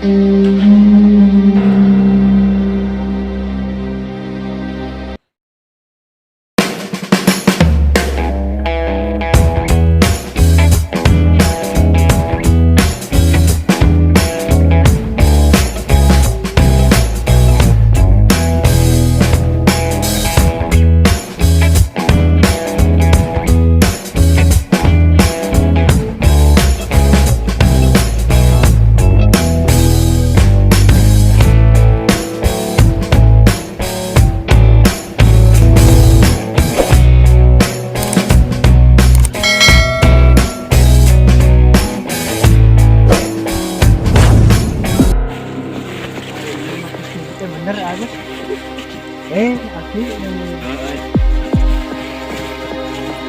Itu bener Agus. Asli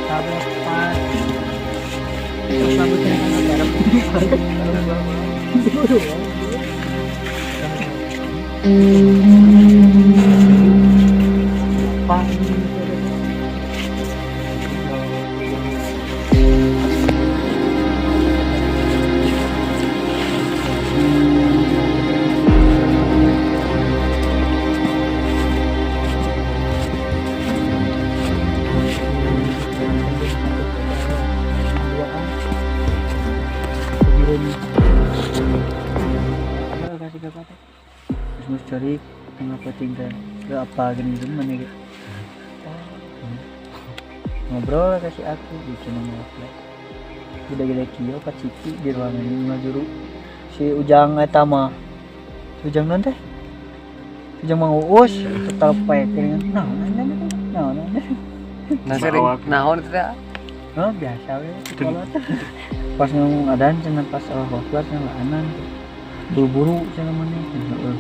tablet pas. Terus rambutnya kan ada. Apa ini? Apa kasih ke apa? Terus mau cari kenapa tinggal ke apa gini mana gitu. Ngobrol kasih aku bikin ngobrol. Udah gede kio Pak Ciki di ruangan ini ngajuru si Ujang eta mah. Si Ujang non teh. Ujang Mang Uus total poek nah nah nah nah. Nah, sering naon itu teh? Oh, biasa we kolot. Pas ngomong adan cenah pas Allah Akbar cenah laanan. Buru-buru cenah maneh. Heeh.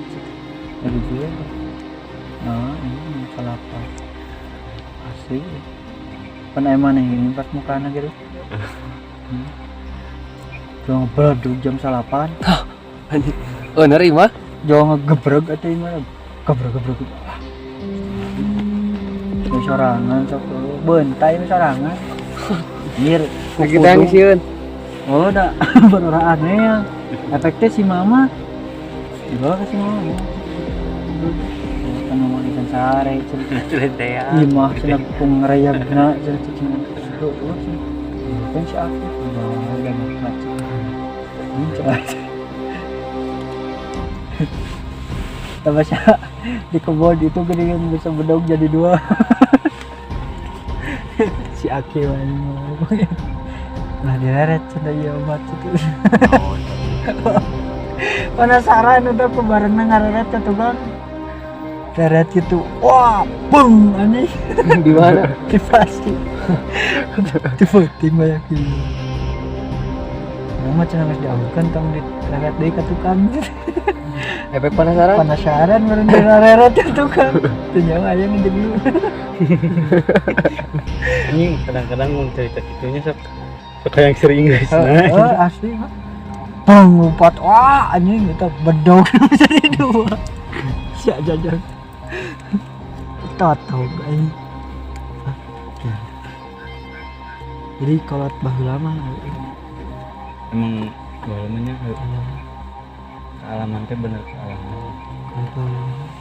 Lagi juga. Nah, ini salah apa? Asli. Pan aya maneh ini pas mukana gitu. Jangan beladug jam 9. Oh, nerima. Jangan ngegebreg atuh ieu mah. Gebreg gebreg. Ah. Ini sorangan sok bentai ini sorangan. Anjir, Kita yang sieun. Oh, dah berora aneh ya. Efeknya si mama dibawa ke si mama ya. Kan ngomong ikan sare cenah. Teh ya. Ih mah cenah pengrayagna cenah cenah. Oh, cenah. Kan si aku udah macam. Ini cenah. Tambah sih di kebun itu gede bisa bedog jadi dua. Si Aki mah ngomong. Nah direret cenah ieu obat itu. Penasaran udah kebarengna ngareret ke tukang. Reret gitu. Wah, beng anjing. Di mana? Di pasti. Di voting banyak ini. Mama cenah geus diabukeun tong direret deui ka tukang. Efek penasaran? Penasaran meureun direret ka tukang. Teu nyawa aya ngedeg dulu. Ini kadang-kadang mau cerita gitunya sok sok yang sering guys. Nah, Oh, asli mah. Bang lompat, wah anjing itu bedog jadi dua. Si jajan. Tahu anjing. Jadi kalau baheula mah emang baheula mah nya kealaman teh bener kealaman. Kalau baheula mah.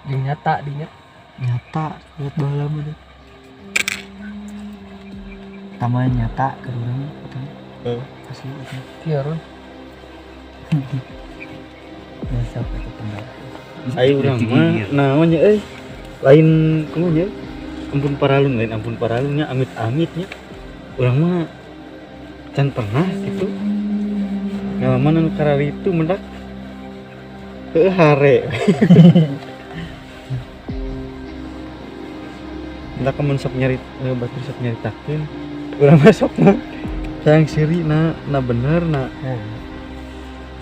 Jeung nyata dinya. Nyata lihat baheula mah teh. Tambah nyata ke urang eta. Heeh. Asli eta. Iya, Run. Biasa itu pendapat. Ayo urang mah naon nya euy. Lain kumaha nya? Ampun paralun lain ampun paralun nya amit-amit nya. Urang mah can pernah gitu. Ngalaman anu kararitu mendak heueuh hare. Mendak mun sok nyari batur sok nyaritakeun. Urang mah sok mah sayang siri na na bener na.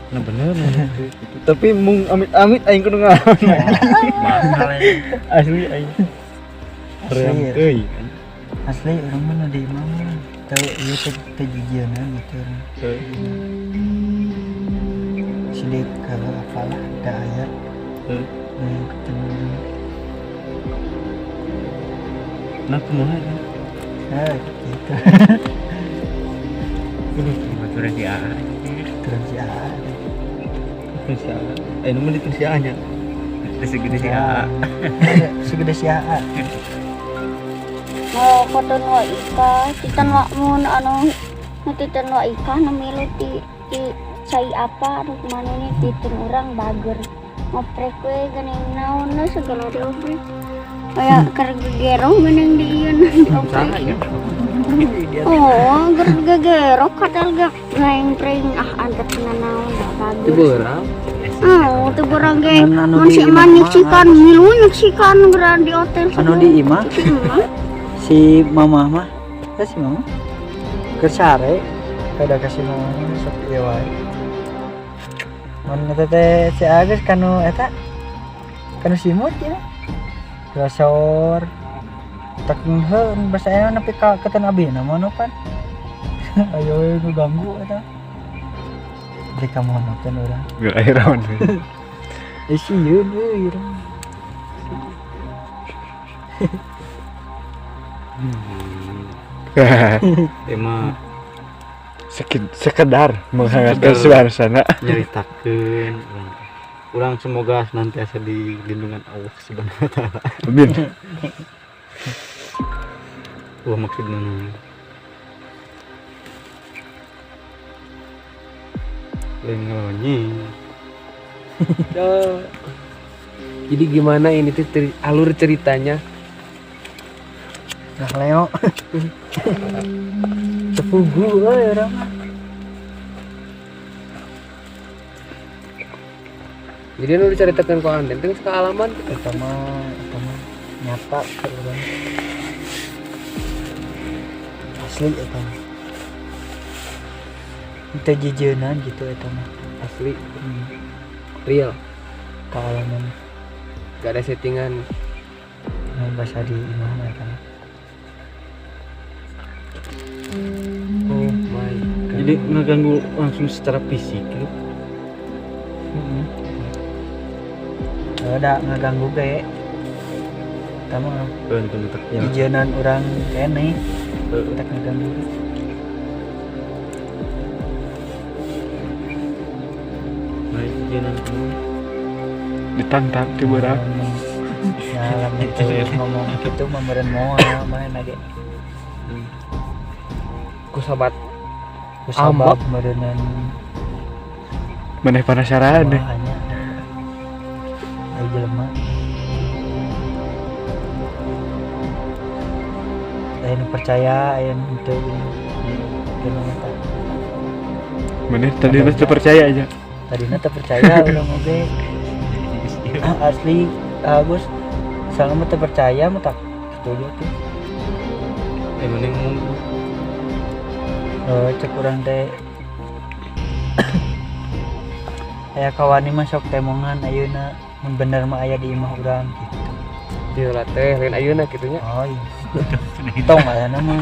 Nah bener nah, gitu. Tapi mung amit-amit aing kudu ngalaman. Asli aing. Hoream euy. Asli urang mah nu di imah mah teu ieu teh teu jijieuna gitu urang. Heeh. Sidik kalau apalah da aya. Heeh. Nu ketemu urang. Nah kumaha eta? Nah, gitu. Baturan si AA. Turun si AA. Si AA. Eh, nu mah di si AA nya. Segede si AA. Segede si AA. Mau koton wa ika, titan wa mun anu titan wa ika nu milu ti ti cai apa anu mana ini titan orang bager. Ngoprek we geuning naon we segala dioprek. Kayak keur gegerong geuning di ieu dioprek. Oh, keur gegerok kadal ge ngeng-preng ah antet naon da bager. Itu beurang. Oh, teu beurang ge. Anu Mun di si imah emak mah, nyaksikan, milu nyaksikan geura di hotel. Anu di imah Si emak. si mamah mah. Eh si mamah. Keur sare kada kasih mamah mah sok ieu wae. Mun eta teh si Agus kanu eta kanu simut ya. Gasor. Tak heuh basa aya nepi ka ketan abi na mah kan. Ayo we ngeganggu eta. Di kamu nonton urang. Gak air rawan. Eh sieun euy urang. Emang Sekedar menghangatkan suasana. Nyeritakeun urang. Urang semoga senantiasa di lindungan Allah Subhanahu wa taala. Amin. Wah maksudna naon. Lain ngelonye. Jadi gimana ini tuh alur ceritanya? Nah Leo. Sepugu euy urang mah. Jadi anu diceritakan ke Anden teh kealaman Eta mah nyata ke urang. Asli eta mah. Teu jijeunan gitu eta mah. Asli. Real. Kaalaman. Gak ada settingan. Nah, bahasa di imah mah eta mah. Oh my god. Jadi ngeganggu langsung secara fisik gitu. Heeh. Ada ngeganggu ge. Eta mah Bentuk ya. jijeunan urang keneh. Tak ngeganggu ge. Nah, jijeunan kumaha? Ditantang ti beurang. Ya lamun teu ngomong kitu mah meureun moal manehna ge. Ku sahabat Ku sabab meureunnan Maneh penasaran deh. hanya ayo jelema. Aya nu percaya, aya nu henteu gini. Gini eta. Maneh tadi teu percaya aja. Tadina teu percaya urang oge. Asli Agus misalnya mah teu percaya mah tak setuju tuh. Maneh ngomong Cek urang teh aya kawani mah sok temongan ayeuna mun bener mah aya di imah urang gitu. Dieu lah teh lain ayeuna kitu nya. Oh iya. Tong ayana mah.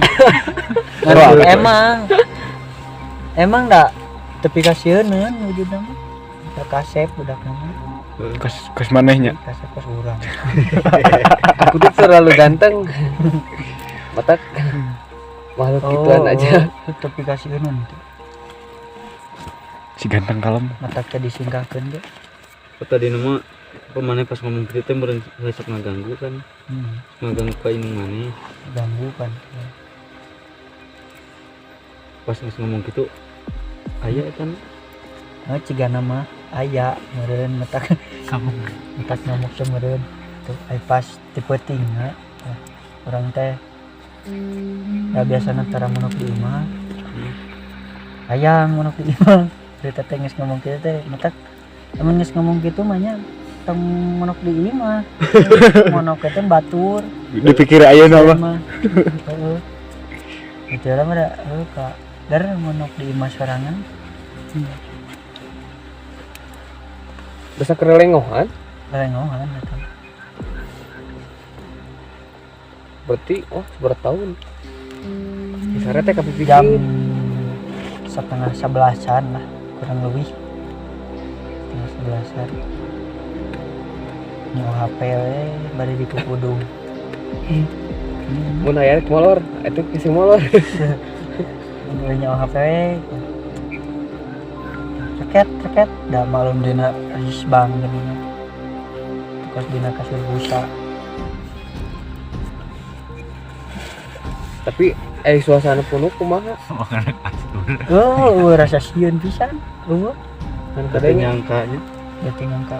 Emang. Emang da tepi kasieun wujudna mah. Da kasep budak mah. Kos manehnya. Kasep kos urang. Aku tuh terlalu ganteng. Matak makhluk gituan aja. Tepi kasieun teh. Si ganteng kalem. Matak teh disingkahkeun ge. Tadi nama pemane pas ngomong gitu teh meureun sok ngaganggu kan. Ngaganggu ka indung maneh. Ganggu kan. Pas geus ngomong gitu aya eta mah. Nah, cigana mah aya meureun matak matak ngamuk teh meureun. Tuh ai pas ti peutingna urang teh ya biasana tara monok di imah. Hayang monok di imah. Cerita teh geus ngomong kitu teh matak lamun geus ngomong kitu mah nya tong monok di imah. Monok teh batur. Dipikir ayeuna mah. Heeh. Itu lah mah da heuh ka dar monok di imah sorangan. Bisa kerelengohan? Kerelengohan eta. Berarti oh seberapa tahun? Kisarnya teh kapipikir. Jam 10:30-an lah, kurang lebih. 10:30-an. Nyo HP we bari dikukudung. Mun aya rek molor, eta geus molor. Nyawa HP reket reket dah malum dina risbang gini tukos dina kasur busa tapi suasana punuk kumaha oh rasa sieun pisan eueuh kan kadang nyangkanya berarti nyangka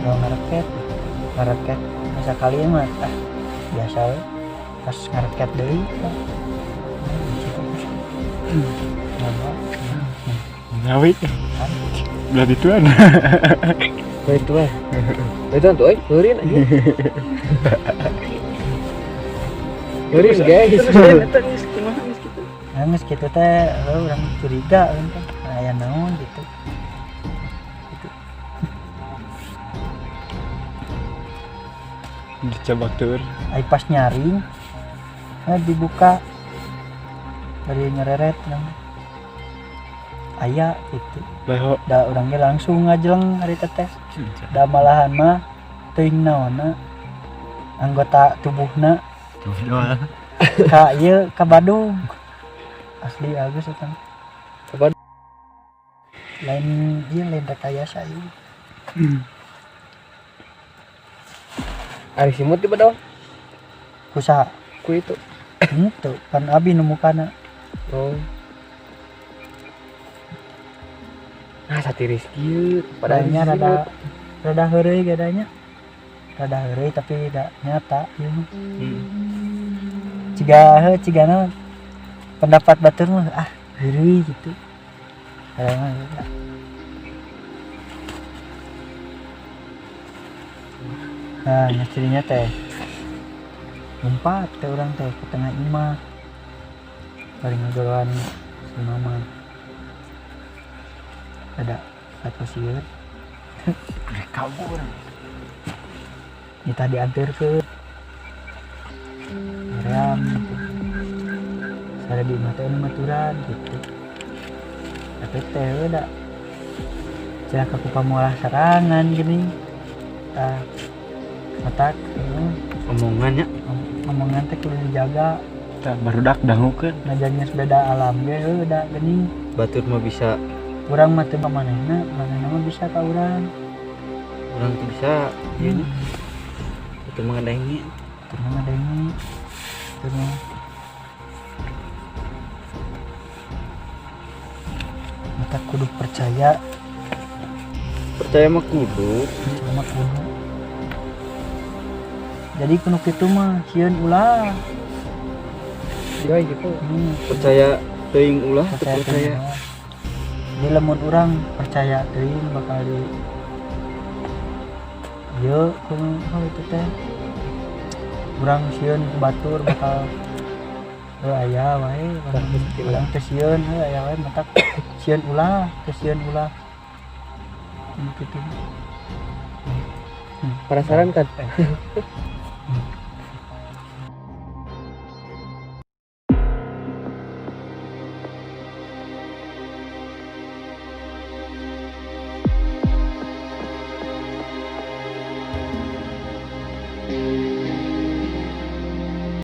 kalau ngareket ngareket masa kali mah ah biasa we pas ngareket deui nyawi belah dituan belah dituan tuh euy heurin anjing heurin guys geus kitu teh urang curiga urang teh aya naon gitu. Dicabak tur. Ai pas nyaring dibuka dari nyereret nang aya gitu. Leho. Da urangnya langsung ngajeleng hari teteh. Da malahan mah teuing naonna anggota tubuhna. Ka ieu ka Badung. Asli Agus eta. Ka Badung. Lain ieu lain rekayasa ieu. Ari simut di Badung. Kusaha? Ku itu. Henteu, pan abi nu mukana. Oh. Nah, satiris kieu padahal rada rada heureuy gadanya. Rada heureuy tapi da nyata ieu mah. Ciga heuh cigana pendapat batur mah ah heureuy gitu. Kadang mah. Nah, cirinya teh lompat teh urang teh ke tengah imah. Paling ngagoloan si mama. Ada satu sieur. Kabur. Ini tadi antir ke Ream gitu. Saya di imah teh maturan gitu. Tapi teh udah cenah ku pamulah serangan gini. Tah otak omongannya omongan teh kudu dijaga tah barudak dangukeun najan geus beda alam ge heuh da geuning batur mah bisa urang mah teu ka manehna manehna mah bisa ka urang urang teu bisa ieu nya teu mah ngadenge teu mah ngadenge teu mah mata kudu percaya percaya mah kudu percaya mah kudu. Jadi kuno kitu mah sieun ulah. Ya gitu. Percaya teuing ulah teu percaya. Jadi lamun urang percaya teuing bakal di ieu kumaha itu teh. Urang sieun ku batur bakal heuh aya wae urang teh sieun heuh aya wae matak sieun ulah, teu sieun ulah. Kitu. Penasaran kan?